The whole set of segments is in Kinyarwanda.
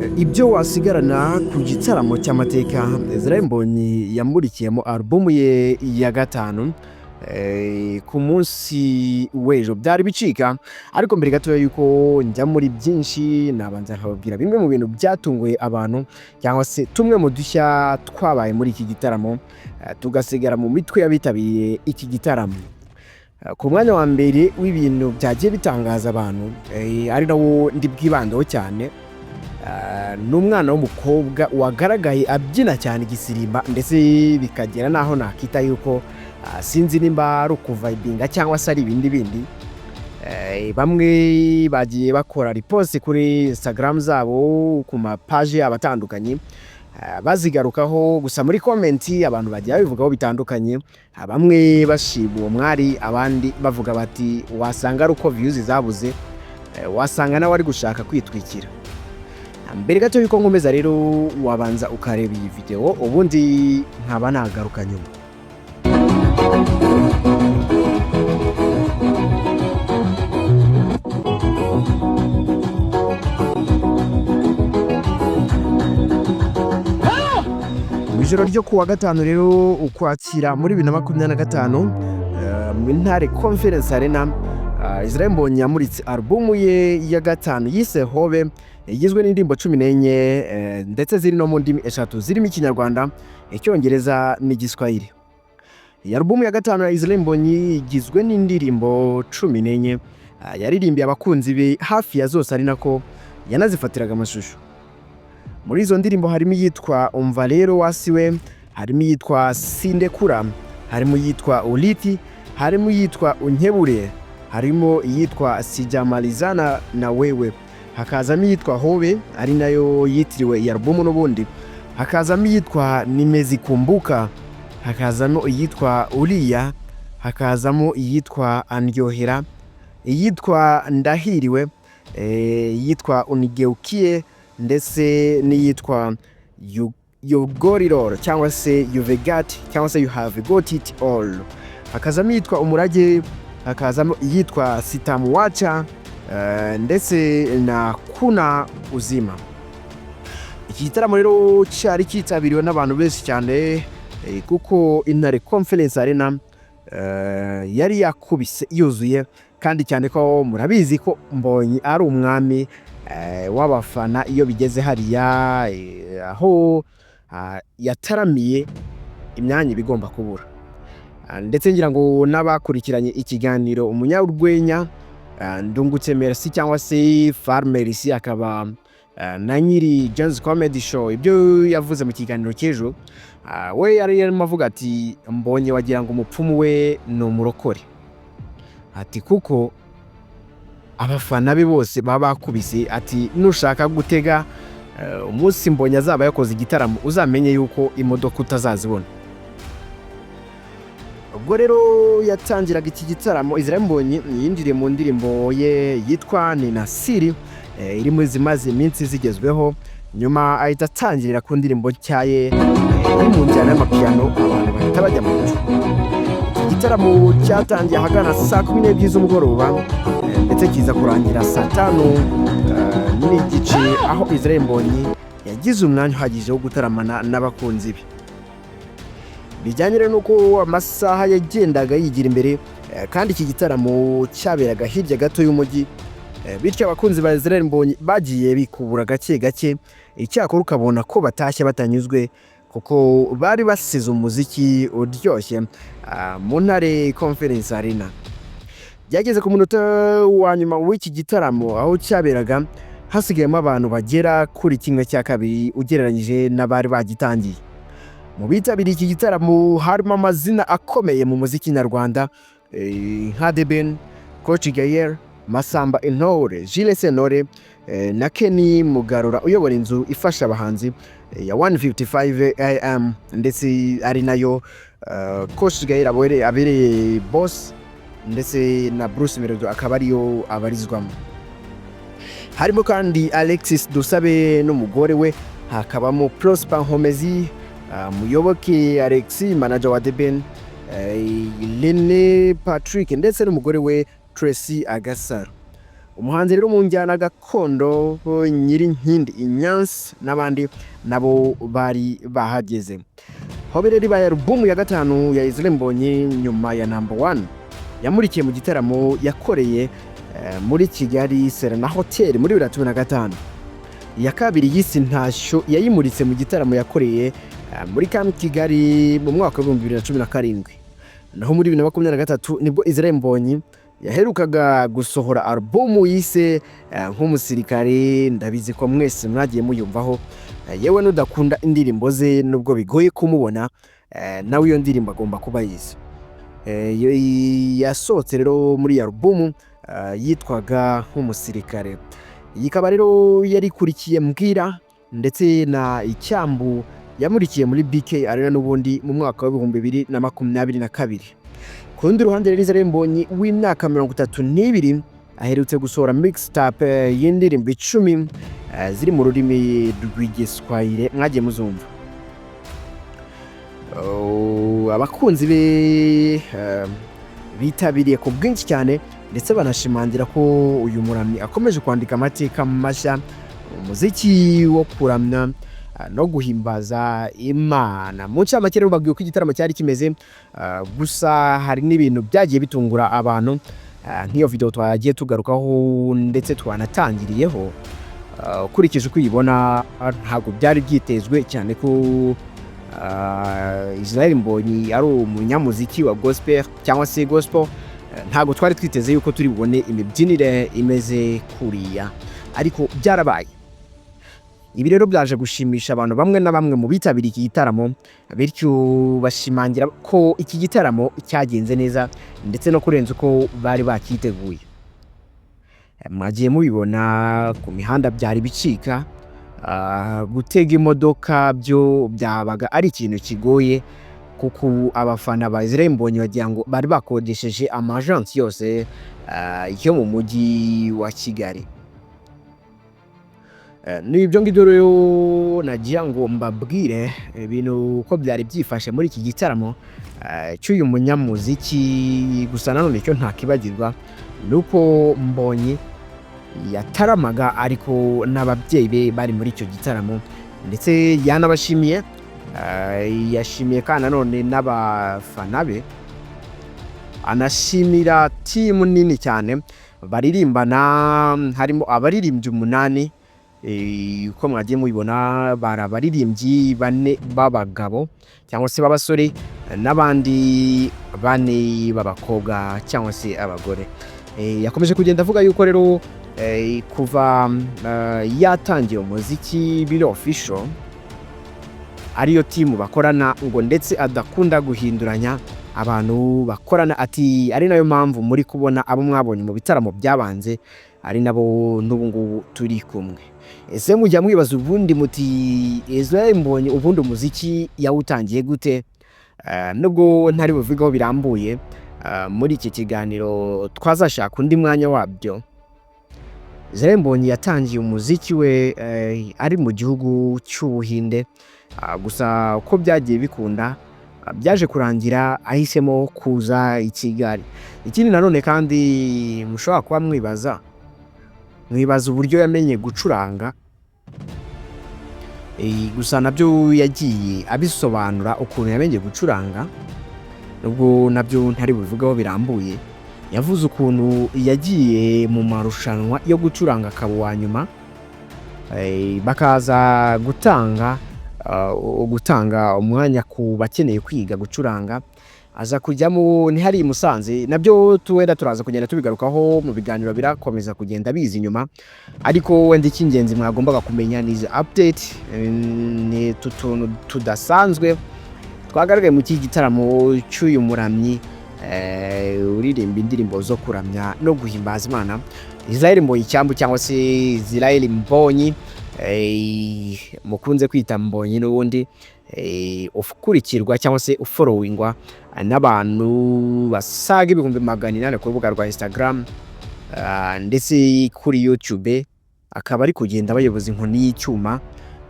Ibyo wasigarana ku gitaramo cy'amateka Israel Mbonyi yamurikiyemo alubumu ye ya gatanu ku munsi w'ejo byari bicika. Ariko mbere gatoya yuko njya muri byinshi, nabanza nkababwira bimwe mu bintu byatunguye abantu cyangwa se tumwe mu dushya twabaye muri iki gitaramo, tugasigara mu mitwe y'abitabiriye iki gitaramo. Ku mwanya wa mbere w'ibintu byagiye bitangaza abantu, ari nawo ndi bwibandeho cyane, ni umwana w'umukobwa wagaragaye abyina cyane igisirimba, ndetse bikagera n'aho nakita yuko sinzi nimba ari ukuvayibinga cyangwa se ari ibindi bindi. Bamwe bagiye bakora repost kuri Instagram zabo, ku mapaji yabo atandukanye, bazigarukaho. Gusa muri comment abantu bagiye babivugaho bitandukanye, bamwe bashima uwo mwari, abandi bavuga bati wasanga ari uko views zabuze, wasanga nawe ari gushaka kwitwikira. Mbere gato yuko nkomeza rero, wabanza ukareba iyi video, ubundi nkaba nagaruka nyuma. Mu ijoro ryo kuwa gatanu rero, Ukwakira muri 2025, mu Intare Conference Arena, Israel Mbonyi yamuritse alubumu ye ya gatanu yise Hobe, igizwe n'indirimbo 14, ndetse ziri no mu ndimi eshatu zirimo Ikinyarwanda, Icyongereza n'Igiswahili. Iyi alubumu ya gatanu ya Israel Mbonyi igizwe n'indirimbo 14 yaririmbiye abakunzi be hafi ya zose, ari nako yanazifatiraga amashusho. Muri izo ndirimbo harimo iyitwa Umva Rero Wasiwe, harimo iyitwa Sindekura, harimo iyitwa Uliti, harimo iyitwa Unkebure, harimo iyitwa Sijamalizana na Wewe, hakazamo iyitwa Hobe ari nayo yitiriwe iyi alubumu n'ubundi, hakazamo iyitwa Nimezikumbuka, hakazamo iyitwa Uriya, hakazamo iyitwa Andyohera, iyitwa Ndahiriwe, iyitwa Unigeukie, ndetse n'iyitwa You Got It All cyangwa se You've Got cyangwa se You Have Got It All, hakazamo iyitwa Umurage, hakazamo iyitwa Sitamuwacha, ndetse na Kuna Uzima. Iki gitaramo rero cyari cyitabiriwe n'abantu benshi cyane, kuko Intare Conference Arena yari yakubise yuzuye, kandi cyane ko murabizi ko Mbonyi ari umwami w'abafana iyo bigeze hariya aho yataramiye, imyanya iba igomba kubura. Ndetse ngira ngo n'abakurikiranye ikiganiro umunyarwenya Ndungutse Merci cyangwa se Farmerisi, akaba na nyiri Jones Comedy Show, ibyo yavuze mu kiganiro cy'ejo, we yari yarimo avuga ati Mbonye wagira ngo umupfumu we ni umurokore, ati kuko abafana be bose baba bakubise, ati nushaka gutega umunsi Mbonye azaba yakoze igitaramo, uzamenye yuko imodoka utazazibona. Ubwo rero yatangiraga iki gitaramo, Israel Mbonyi yinjiriye mu ndirimbo ye yitwa Ninasiri, iri mu zimaze iminsi zigezweho, nyuma ahita atangirira ku ndirimbo nshya ye iri mu njyana y'amapiyano, abantu bahita bajya mu bicu. Iki gitaramo cyatangiye ahagana saa 12 z'umugoroba, ndetse kiza kurangira saa 5 n'igice, aho Israel Mbonyi yagize umwanya uhagije wo gutaramana n'abakunzi be. Bijyanye rero n'uko amasaha yagendaga yigira imbere, kandi iki gitaramo cyaberaga hirya gato y'umujyi, bityo abakunzi ba Israel Mbonyi bagiye bikubura gake gake. Icyakora ukabona ko batashye batanyuzwe, kuko bari basize umuziki uryoshye mu Ntare Conference Arena. Byageze ku munota wa nyuma w'iki gitaramo, aho cyaberaga hasigayemo abantu bagera kuri kimwe cya kabiri ugereranyije n'abari bagitangiye. Mu bitabiriye iki gitaramo harimo amazina akomeye mu muziki nyarwanda, nka The Ben, Coach Gael, Masamba Intore, Jules Sentore na Kenny Mugarura uyobora inzu ifasha abahanzi ya 155 AM, ndetse ari nayo Coach Gael abereye boss, ndetse na Bruce Melody akaba ariyo abarizwamo. Harimo kandi Alexis Dusabe n'umugore we, hakabamo Prosper Nkomezi, Muyoboke Alexis manager wa The Ben, Rene Patrick ndetse n'umugore we Tracy Agasaro. Umuhanzi rero mu njyana gakondo Nyirinkindi Ignace n'abandi nabo bari bahageze. Hobe rero ibaye alubumu ya gatanu ya Israel Mbonyi nyuma ya Number One yamurikiye mu gitaramo yakoreye muri Kigali Serena Hotel muri 2015. Iya kabiri yise Intashyo yayimuritse mu gitaramo yakoreye muri Camp Kigali mu mwaka wa 2017. Naho muri 2023 nibwo Israel Mbonyi yaherukaga gusohora alubumu yise Nk'umusirikare. Ndabizi ko mwese mwagiye muyumvaho. Yewe n'udakunda indirimbo ze, nubwo bigoye kumubona, nawe iyo ndirimbo agomba kuba yize. Yasohotse rero muri iyi alubumu yitwaga Nk'umusirikare. Iyi ikaba rero yari ikurikiye Mbwira ndetse na Icyambu yamurikiye muri BK Arena n'ubundi mu mwaka wa 2022. Ku rundi ruhande rero, Israel Mbonyi w'imyaka 32 aherutse gusohora mixtape y'indirimbo 10 ziri mu rurimi rw'Igiswahili mwagiye muzumva. Oh, abakunzi be bitabiriye ku bwinshi cyane, ndetse banashimangira ko uyu muramyi akomeje kwandika amateka mashya mu muziki wo kuramya no guhimbaza Imana. Mu ncamake rero babwiwe ko igitaramo cyari kimeze, gusa hari n'ibintu byagiye bitungura abantu, nk'iyo video twagiye tugarukaho ndetse twanatangiriyeho. Ukurikije uko uyibona, ntabwo byari byitezwe cyane ko Israel Mbonyi ari umunyamuziki wa gospel cyangwa se gospel. Ntabwo twari twiteze yuko turi bubone imibyinire imeze kuriya, ariko byarabaye. Ibi rero byaje gushimisha abantu bamwe na bamwe mu bitabiriye iki gitaramo, bityo bashimangira ko iki gitaramo cyagenze neza ndetse no kurenza uko bari bacyiteguye. Mwagiye mubibona ku mihanda byari bicika, gutega imodoka byo byabaga ari ikintu kigoye, kuko ubu abafana ba Israel Mbonyi wagira ngo bari bakodesheje amajansi yose yo mu mujyi wa Kigali. Ni ibyo ngibyo rero nagira ngo mbabwire ibintu uko byari byifashe muri iki gitaramo cy'uyu munyamuziki. Gusa nanone icyo ntakibagirwa ni uko Mbonyi yataramaga ariko n'ababyeyi be bari muri icyo gitaramo, ndetse yanabashimiye. Yashimiye kandi nanone n'abafana be, anashimira team nini cyane baririmbana, harimo abaririmbyi umunani. Uko mwagiye mubibona, bari abaririmbyi bane b'abagabo cyangwa se b'abasore n'abandi bane b'abakobwa cyangwa se abagore. Yakomeje kugenda avuga yuko rero kuva yatangiye umuziki biri official ariyo team bakorana, ngo ndetse adakunda guhinduranya abantu bakorana, ati ari nayo mpamvu muri kubona abo mwabonye mu bitaramo byabanze ari nabo n'ubu ngubu turi kumwe. Ese mujya mwibaza ubundi muti Israel Mbonyi ubundi umuziki yawutangiye gute? Nubwo ntari buvugeho birambuye muri iki kiganiro, twazashaka undi mwanya wabyo. Israel Mbonyi yatangiye umuziki we ari mu gihugu cy'Ubuhinde. Gusa uko byagiye bikunda, byaje kurangira ahisemo kuza i Kigali. Ikindi nanone kandi mushobora kuba mwibaza uburyo yamenye gucuranga. Gusa nabyo yagiye abisobanura ukuntu yamenye gucuranga, nubwo nabyo ntari bubivugeho birambuye. Yavuze ukuntu yagiye mu marushanwa yo gucuranga akaba uwa nyuma, bakaza gutanga umwanya ku bakeneye kwiga gucuranga, aza kujyamo. Ntihari i Musanze, nabyo wenda turaza kugenda tubigarukaho mu biganiro birakomeza kugenda biza inyuma. Ariko wenda icy'ingenzi mwagombaga kumenya ni izi update, ni utu tuntu tudasanzwe twagaragaye mu iki gitaramo cy'uyu muramyi uririmba indirimbo zo kuramya no guhimbaza Imana, Israel Mbonyi Icyambu cyangwa se Israel Mbonyi mukunze kwita Mbonyi n'ubundi, ukurikirwa cyangwa se ufollowingwa n'abantu basaga 800,000 ku rubuga rwa Instagram, ndetse kuri YouTube akaba ari kugenda abayoboza inkoni y'icyuma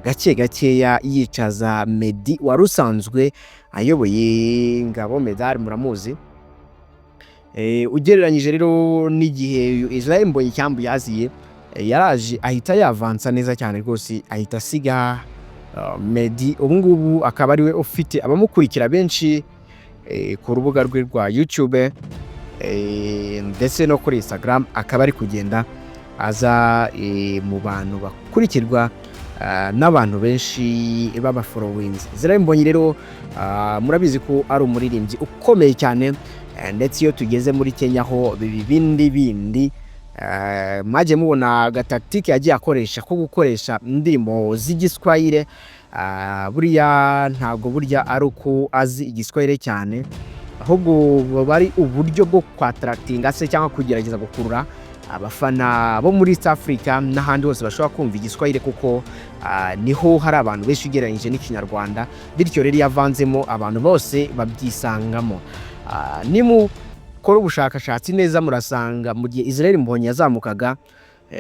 gake gakeya, yicaza Meddy wari usanzwe ayoboye. Ngabo Medard muramuzi. Ugereranyije rero n'igihe Israel Mbonyi cyambu yaziye, yaraje ahita yavansa neza cyane rwose, ahita asiga Meddy, ubu ngubu akaba ariwe ufite abamukurikira benshi ku rubuga rwe rwa YouTube ndetse no kuri Instagram, akaba ari kugenda aza mu bantu bakurikirwa n'abantu benshi b'aba followings. Israel Mbonyi rero murabizi ko ari umuririmbyi ukomeye cyane, ndetse iyo tugeze muri Kenya ho biba ibindi bindi. Mwagiye mubona agatactique yagiye akoresha ko gukoresha indirimbo z'igiswahili. Buriya ntabwo burya ari uko azi igiswahili cyane, ahubwo buba ari uburyo bwo kwattractinga se cyangwa kugerageza gukurura abafana bo muri East Africa n'ahandi hose bashobora kumva igiswahili, kuko niho hari abantu benshi ugereranyije n'ikinyarwanda. Bityo rero iyo avanzemo, abantu bose babyisangamo. Nimukora ubushakashatsi neza, murasanga mu gihe Israel Mbonyi yazamukaga,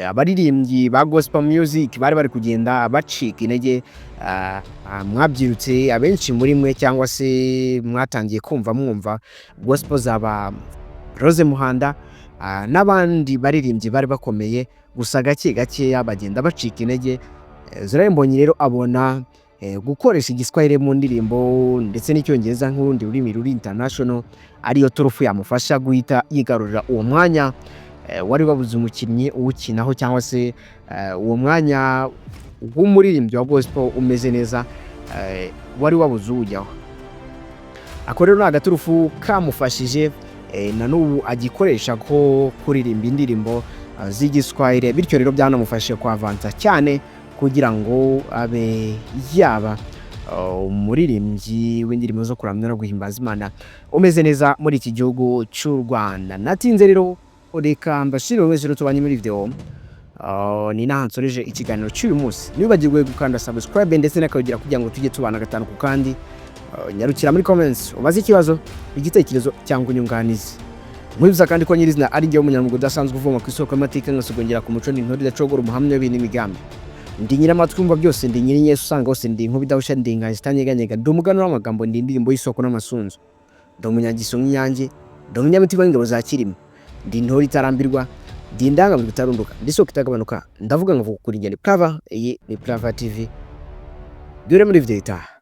abaririmbyi ba gospel music bari bari kugenda bacika intege. Mwabyirutse abenshi muri mwe cyangwa se mwatangiye kumva mwumva gospel zaba Rose Muhanda n'abandi baririmbyi bari bakomeye, gusa gake gakeya bagenda bacika intege. Israel Mbonyi rero abona gukoresha igiswahili mu ndirimbo ndetse n'icyongereza nk'urundi rurimi ruri international ariyo turufu yamufasha guhita yigarurira uwo mwanya wari wabuze umukinnyi uwukinaho, cyangwa se uwo mwanya w'umuririmbyi wa gospel umeze neza wari wabuze uwujyaho. Ako rero ni agaturufu kamufashije, na n'ubu agikoresha ko kuririmba indirimbo z'igiswahili. Bityo rero byanamufashije kwavansa cyane kugira ngo abe yaba umuririmbyi w'indirimbo zo kuramya no guhimbaza Imana umeze neza muri iki gihugu cy'u Rwanda. Natinze rero, reka mbashimire wese rero tubanye muri video. Ni naha nsoreje ikiganiro cy'uyu munsi. Ntiwibagirwe gukanda subscribe ndetse n'akayogera kugira ngo tujye tubana gatanu ku kandi. Nyarukira muri comments ubaze ikibazo, igitekerezo cyangwa inyunganizi. Nkwibutsa kandi ko nyirizina ari njyewe umunyamwuga udasanzwe uvoma ku isoko y'amateka, ngasogongera ku muco, n'intore idacogora, umuhamya w'ibintu n'imigambi. Ndi nyiramatwi wumva byose, ndi nyirinyesi usanga hose, ndi inkuba idahusha, ndi inganji itanyeganyega, ndi umuganura w'amagambo, ndi indirimbo y'isoko n'amasunzu, ndi umunyagiso nk'inyange, ndi umunyamitima w'ingabo za Kirima, ndi intore itarambirwa, ndi indangamirwa itarunduka, ndi isoko itagabanuka. Ndavuga nkavuga ukuri. Njye ni Plava, iyi ni Plava TV. Dore muri video itaha.